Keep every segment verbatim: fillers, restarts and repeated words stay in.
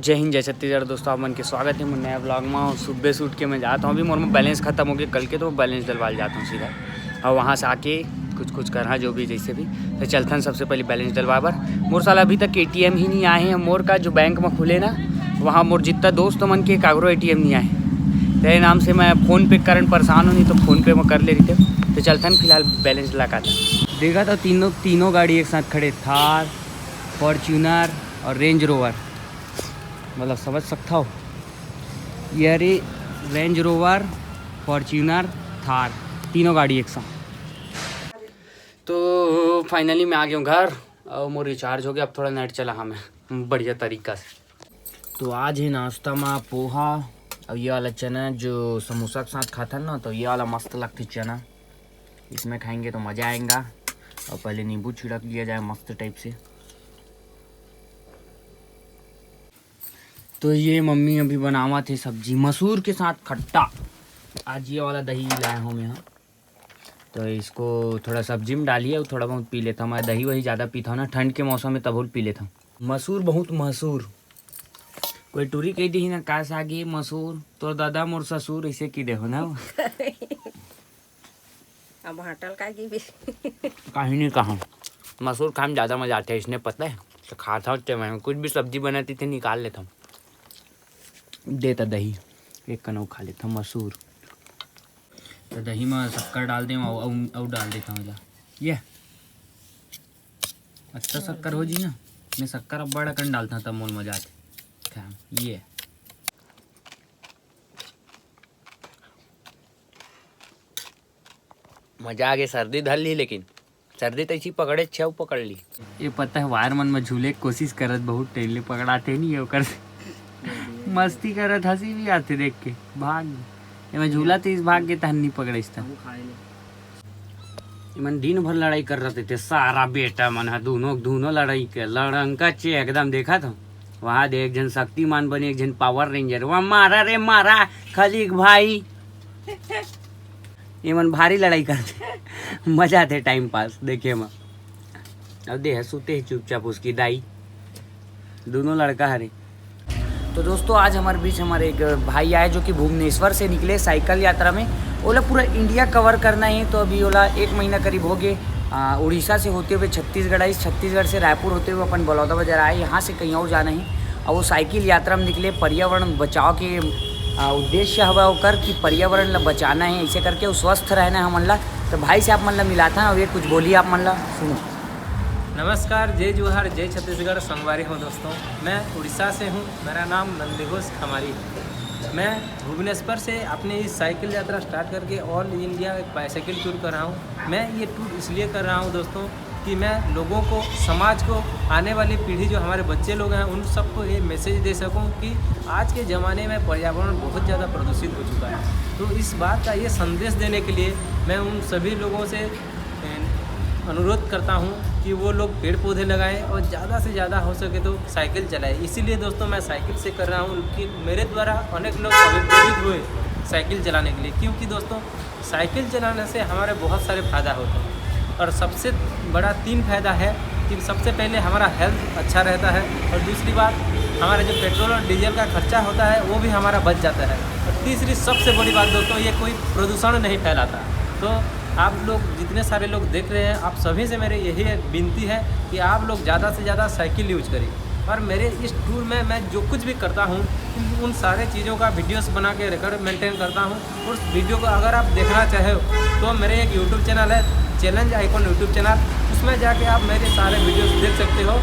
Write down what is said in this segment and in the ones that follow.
जय हिंद, जय छत्तीसगढ़ दोस्तों, आप मन के स्वागत हे मोर नया vlog में। और सुबह से उठ के मैं जाता हूँ, अभी मोर में balance खत्म हो गया कल के, तो balance डलवा ले जाता हूँ सीधा। और वहाँ से आके कुछ कुछ करहा जो भी जैसे भी, तो चलथन सबसे पहले balance डलवा बर। मोर साला अभी तक एटीएम ही नहीं आए हैं। मोर का जो बैंक में खुले ना, वहाँ मोर जितना दोस्त मन के कागरो एटीएम नहीं आए, तेरे नाम से मैं फोन पे कारण परेशान हूँ, नहीं तो फोन पे में कर ले रही। तो चलथन फिलहाल balance लगा था। देखा तो तीनों तीनों गाड़ी एक साथ खड़े, थार, फॉर्च्यूनर और रेंज रोवर। मतलब समझ सकता हो, ये रे रेंज रोवर, फॉर्च्यूनर, थार, तीनों गाड़ी एक साथ। तो फाइनली मैं आ गया हूँ घर और मोर रिचार्ज हो गया। अब थोड़ा नेट चला हाँ मैं बढ़िया तरीका से। तो आज है नाश्ता में पोहा और ये वाला चना जो समोसा के साथ खाता ना, तो ये वाला मस्त लगती चना, इसमें खाएंगे तो मज़ा आएगा। और पहले नींबू छिड़क लिया जाए मस्त टाइप से। तो ये मम्मी अभी बनावत हे सब्जी मसूर के साथ खट्टा। आज ये वाला दही लाया हूँ मैं यहाँ, तो इसको थोड़ा सब्जी में डालिए और थोड़ा बहुत पी लेता हूँ। मैं दही वही ज़्यादा पीता हूँ ना, ठंड के मौसम में तब पी लेता हूँ। मसूर बहुत मशहूर। कोई टूरी कह दी ना, का सागी मसूर, तोर दादा मोर ससुर, ऐसे की दे हो ना। अब हटल का की भी। कहीं नहीं कहा, मसूर खाए में ज़्यादा मज़ा आता है, इसने पता है। तो खाता हूँ तो मैं कुछ भी सब्जी बनाती थी, निकाल लेता हूँ, देता दही, एक कनऊ खा लेता हूँ मसूर। तो दही में शक्कर डाल दे और, और, और डाल देता हूँ ला। ये अच्छा शक्कर हो जी ना, मैं शक्कर अब बड़ा कन डालता हूँ, तब मोल मजा आते। खा, ये मजा आ गया। सर्दी धर ली, लेकिन सर्दी तो ऐसी पकड़े छे, पकड़ ली। ये पता है, वायर मन में झूले के कोशिश करत, बहुत टेन ले पकड़ाते नहीं है ओकर। मस्ती करत, हंसी भी आते देख के। भाग, ये मैं झूला तो इस भाग के तहन नहीं पकड़े इस तहन। एमन दिन भर लड़ाई कर रहे थे, सारा बेटा मन ह, दोनों दोनों लड़ाई के लड़ंका चे एकदम। देखा तो वहाँ दे, एक जन शक्तिमान बने, एक जन पावर रेंजर। वहाँ मारा रे मारा, खलीक भाई। ये मन भारी लड़ाई करते। मजा आते टाइम पास देखे में। अब दे है, सुते है चुपचाप उसकी दाई। दोनों लड़का हरे। तो दोस्तों, आज हमारे बीच हमारे एक भाई आए जो कि भुवनेश्वर से निकले साइकिल यात्रा में। ओला पूरा इंडिया कवर करना है, तो अभी ओला एक महीना करीब हो गए। आ, उड़ीसा से होते हुए छत्तीसगढ़ आइस, छत्तीसगढ़ से रायपुर होते हुए अपन बलौदा बाजार आए, यहाँ से कहीं और जाना है। और वो साइकिल यात्रा में निकले, पर्यावरण बचाव के आ, उद्देश्य हवा ओकर कि पर्यावरण ला बचाना है, ऐसे करके वो स्वस्थ रहना है हमन ला। तो भाई से आप मन ला मिलाता ना, वे कुछ बोलिए आप मन ला, सुनो। नमस्कार, जय जोहार, जय छत्तीसगढ़। संगवारी हो दोस्तों, मैं उड़ीसा से हूँ, मेरा नाम नंदघोष खमारी है। मैं भुवनेश्वर से अपनी इस साइकिल यात्रा स्टार्ट करके ऑल इंडिया एक बाईसाइकिल टूर कर रहा हूँ। मैं ये टूर इसलिए कर रहा हूँ दोस्तों कि मैं लोगों को, समाज को, आने वाली पीढ़ी जो हमारे बच्चे लोग हैं, उन सबको ये मैसेज दे सकूं कि आज के ज़माने में पर्यावरण बहुत ज़्यादा प्रदूषित हो चुका है। तो इस बात का ये संदेश देने के लिए मैं उन सभी लोगों से अनुरोध करता हूँ कि वो लोग पेड़ पौधे लगाएं और ज़्यादा से ज़्यादा हो सके तो साइकिल चलाएं। इसीलिए दोस्तों, मैं साइकिल से कर रहा हूँ कि मेरे द्वारा अनेक लोग अभिप्रेरित हुए साइकिल चलाने के लिए, क्योंकि दोस्तों, साइकिल चलाने से हमारे बहुत सारे फ़ायदा होते हैं और सबसे बड़ा तीन फ़ायदा है कि सबसे पहले हमारा हेल्थ अच्छा रहता है और दूसरी बात, हमारा जो पेट्रोल और डीजल का खर्चा होता है, वो भी हमारा बच जाता है। और तीसरी सबसे बड़ी बात दोस्तों, ये कोई प्रदूषण नहीं फैलाता। तो आप लोग, जितने सारे लोग देख रहे हैं, आप सभी से मेरे यही एक विनती है कि आप लोग ज़्यादा से ज़्यादा साइकिल यूज करें। और मेरे इस टूर में मैं जो कुछ भी करता हूँ, उन सारे चीज़ों का वीडियोस बना के रिकॉर्ड मेंटेन करता हूँ। उस वीडियो को अगर आप देखना चाहे हो, तो मेरे एक यूट्यूब चैनल है, चैलेंज आइकॉन यूट्यूब चैनल, उसमें जाके आप मेरे सारे वीडियोस देख सकते हो।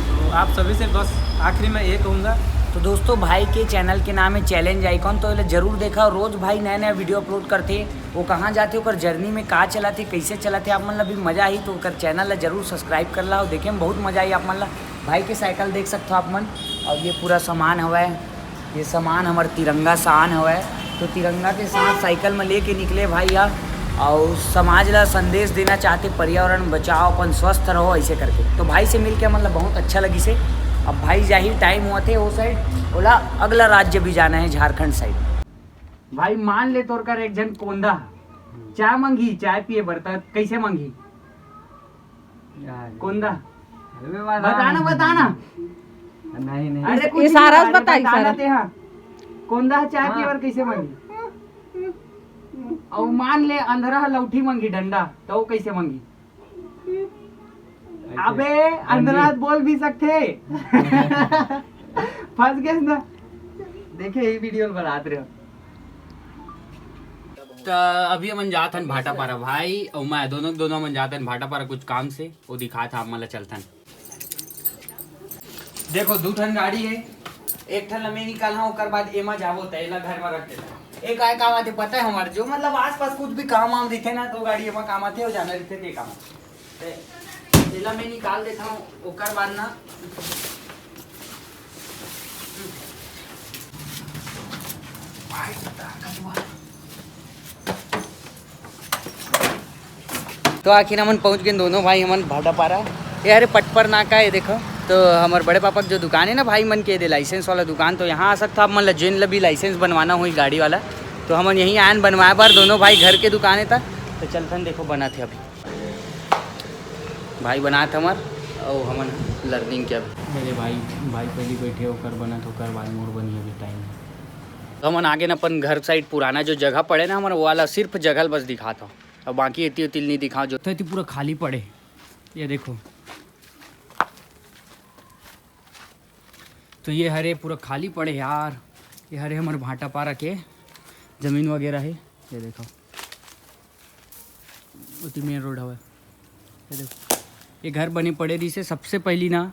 तो आप सभी से बस आखिरी में ये कहूँगा। तो दोस्तों, भाई के चैनल के नाम है चैलेंज आइकॉन, तो इला जरूर देखा। रोज भाई नया नया वीडियो अपलोड करते, वो कहाँ जाते, ओकर जर्नी में का चलाते, कैसे चलाते, आप मन ला भी मजा आई तो ओकर चैनल ला जरूर सब्सक्राइब कर ला। देखे में बहुत मजा आई आप मन ला। भाई के साइकिल देख सकते हो आप मन। और ये पूरा सामान हवा है, ये सामान हमर तिरंगा शान हवय। तो तिरंगा के साथ साइकिल में लेके निकले भाई ह, और समाज ला संदेश देना चाहते, पर्यावरण बचाओ, अपन स्वस्थ रहो, ऐसे करके। तो भाई से मिलके मतलब बहुत अच्छा लगी से। अब भाई जाहिर टाइम हुआ थे वो साइड, ओला अगला राज्य भी जाना है, झारखंड साइड। भाई मान ले तोर कर एक जन कोंदा चाय मंगी, चाय पिए बर, त कैसे मंगी? कोंदा। बताना, बताना। नहीं, नहीं। अरे, कुछ इशारा नहीं, बताई, बता ना इशारा। तेहा। कोंदा ह चाय हाँ। पीए बर कइसे मंगी? अउ मान ले, अंधरा ह लौठी मंगी, डंडा, त वो कइसे मंगी? अबे, अंधरा बोल भी सकथे। फंस गेस ना। देखे, ये वीडियो बनात रहे। त अभी हमन जात हन भाटापारा, भाई अउ मैं, दोनों, दोनों हमन जात हन भाटापारा कुछ काम से, वो दिखात हा, हमन ला चलथन। देखो, दू ठन गाड़ी हे, एक ठन ला मैं निकालहा, ओकर बाद एमा जाबो, त एला घर म रख देता। ए काय काम आथे पता हे हमर, जो मतलब आसपास कुछ भी काम वाम रहिथे ना, तो गाड़ी एमा काम आथे, अउ जाना रहिथे ते काम आथे। ते एला मैं निकाल देता हूँ, ओकर बाद ना। तो आखिर हमन पहुंच गए दोनों भाई हमन भाटापारा। ये हरे पटपर नाका हे, देखो। तो हमर बड़े पापा के जो दुकान हे ना भाई मन के, दे लाइसेंस वाला दुकान, तो यहाँ आ सकता आप मन ला, जेन ला भी लाइसेंस बनवाना होही गाड़ी वाला, तो हमन यहीं आयन बनवाए बर। दोनों भाई घर के दुकान हे ता, तो चलथन, देखो बनात हे अभी। भाई बनात हमर, अउ हमन लर्निंग के अभी। मेरे भाई, भाई पहली बैठे ओकर बनत, ओकर बाद मोर बनी अभी टाइम। तो हमन आगे न अपन घर साइड पुराना जो जगह पड़े ना हमर, वो वाला सिर्फ जगह बस दिखात हूँ, अब बाकी एती ओती नहीं दिखाओ। जो तो एती पूरा खाली पड़े, ये देखो, तो ये हरे पूरा खाली पड़े यार। ये हरे हमर भाटापारा के जमीन वगैरह हे, ये देखो, ओती मेन रोड हवय। ये देखो, ये घर बने पड़े रहिसे सबसे पहली ना,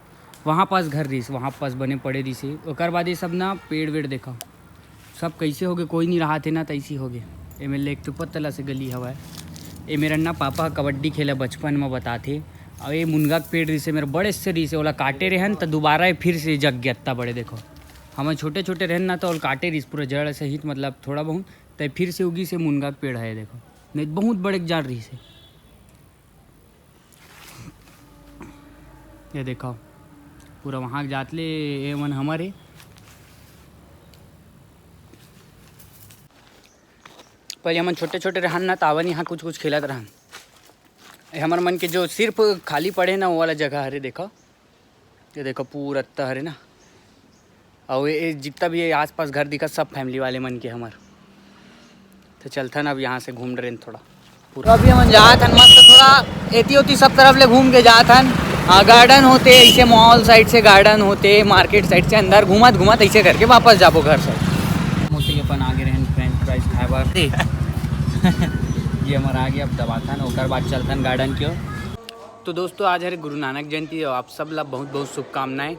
वहाँ पास घर रहिस, वहाँ पास बने पड़े रहिसे। ओकर बाद ये सब ना पेड़ वेड़ देखा, सब कैसे होगे, कोई नहीं रहा थे ना, तैसी होगे। एमे ले एक ठो पतला से गली हवय। ए मेर ना पापा कबड्डी खेला बचपन में बताथे, अउ ये मुनगा के पेड़ रहिसे, मेर बड़े से रहिसे, ओला काटे रहन त दोबारा ये फिर से जग गया, अत्ता बड़े देखो। हमन छोटे छोटे रहन ना, तो ओला काटे रहिस पूरा जड़ सहित, मतलब थोड़ा बहुत, त फिर से उगी से मुनगा के पेड़ है, देखो, नहीं बहुत बड़े जाड़ रहिसे। ये देखो, पूरा वहाँ के जात ले ये मन हमर हे। पहले हमन छोटे छोटे रहन ना, तावन यहाँ कुछ कुछ खेलत रहन। ये हमर मन के जो सिर्फ खाली पड़े ना, वो वाला जगह हरे, देखो, ये देखो पूरा अत्ता हरे ना। अउ ये, ये जितना भी ये आसपास घर दिखत, सब फैमिली वाले मन के हमर। तो चलथन अब यहाँ से घूम डरेन थोड़ा। तो अभी हमन जात हन मस्त थोड़ा एती ओती सब तरफ ले घूम के जात हन। हाँ, गार्डन होते, ऐसे मॉल साइड से गार्डन होते, मार्केट साइड से अंदर घूमत घूमत ऐसे करके वापस जाबो घर से। मोती अपन आगे रहन फ्रेंच फ्राइज खाए बर। ये हमर आगे, अब दबाथन, ओकर बाद चलथन गार्डन की ओर। तो दोस्तों, आज हरे गुरु नानक जयंती, और आप सब ला बहुत बहुत शुभकामनाएं।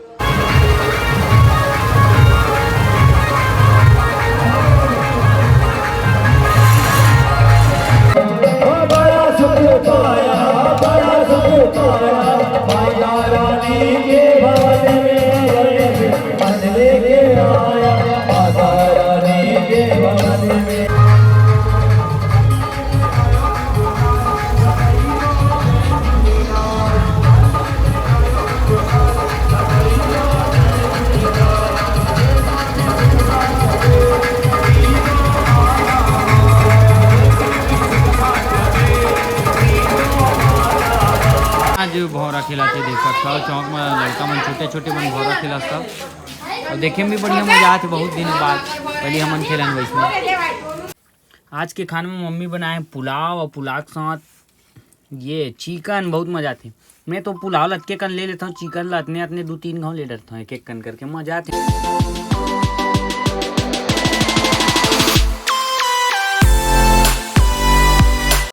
आज भौंरा खेलाथे, देख सकथव, चौक में लड़का मन, छोटे छोटे मन भौंरा खेलत हव। अउ देखे में भी बढ़िया मजा आथे, बहुत दिन बाद पहली हमन खेलन वैसने। आज के खाना में मम्मी बनाए पुलाव, और पुलाव के साथ ये चिकन, बहुत मजा आथे। मैं तो पुलाव ल अतके कन ले लेथव, चिकन ल अतने अतने दू तीन घाव ले डरथव, एक एक कन करके मजा आथे।